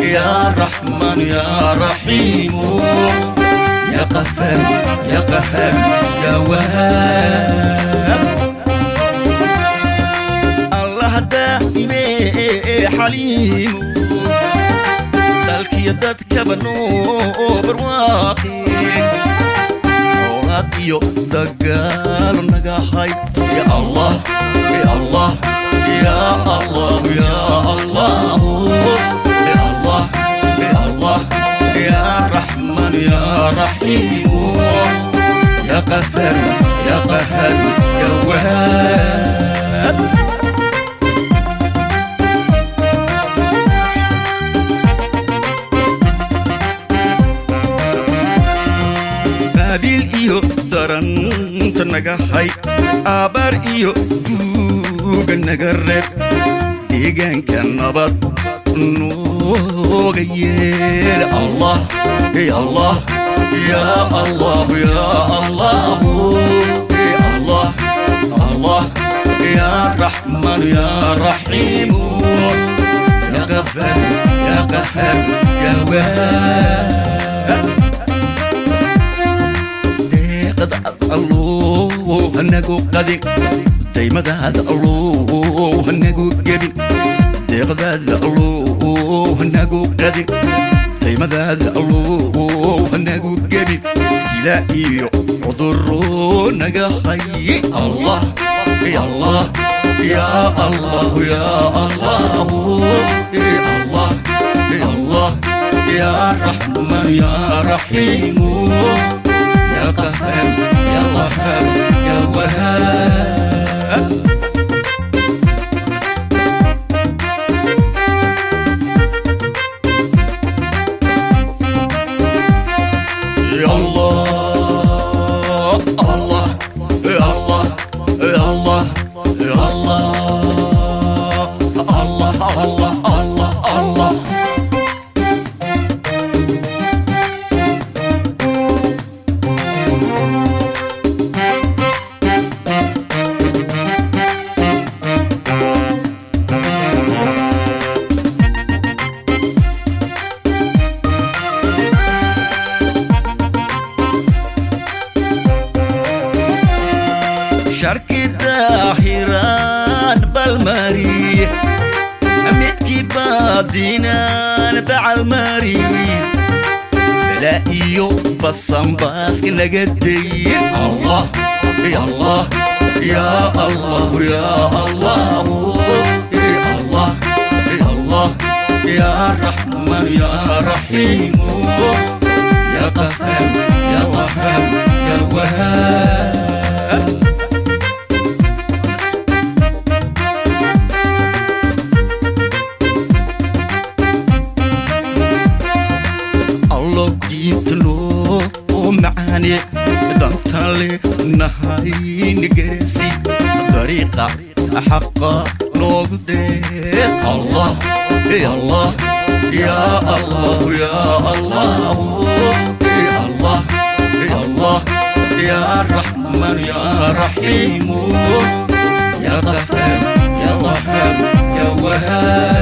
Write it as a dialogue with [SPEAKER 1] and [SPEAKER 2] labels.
[SPEAKER 1] يا رحمن يا رحيم يا قهار يا قهار يا وهاب الله دائم حليم dalkiyo dadkaba noo barwaaqi colaad iyo dagaal naga hay ya Allah ya Allah ya Allah ya Allah ya Allah ya Allah ya Rahman ya Rahim ya Ghaffar ya Qahhar ya Wahhab Baabil iyo daranta naga hay abaar iyo duuga naga reeb deegaanka nabad nooga yeel Allah ya Allah ya Allah ya Allah ya Allah Allah ya Rahman ya Rahim ya Ghaffar ya Qahhar ya Wahhab allow hanagu qadin daymadaada allow hanagu gebin deeqdaada allow hanagu qadin daymadaada allow hanagu gebin dila iyo cudurro naga hay Allah ya Allah ya Allah ya Allah ya Allah ya Allah ya Rahman ya Rahim يا قهار يا وهاب يا وهاب يا الله الله يا الله يا الله يا الله الله الله الله الله sharki daahiran balmari midkii baadinan bacalmari bala iyo basanbaaska naga dayin Allah ya Allah ya Allah ya Allah ya Allah ya Allah ya Rahman ya Rahim ya Qahhar ya Wahhab ya Wahhab macaane dantale nahayni garasi dariiqa xaqa noogu deeq Allah ya Allah ya Allah ya Allah ya Allah ya Allah ya Rahman ya Rahim ya Ghaffar ya Wahhab ya Wahhab.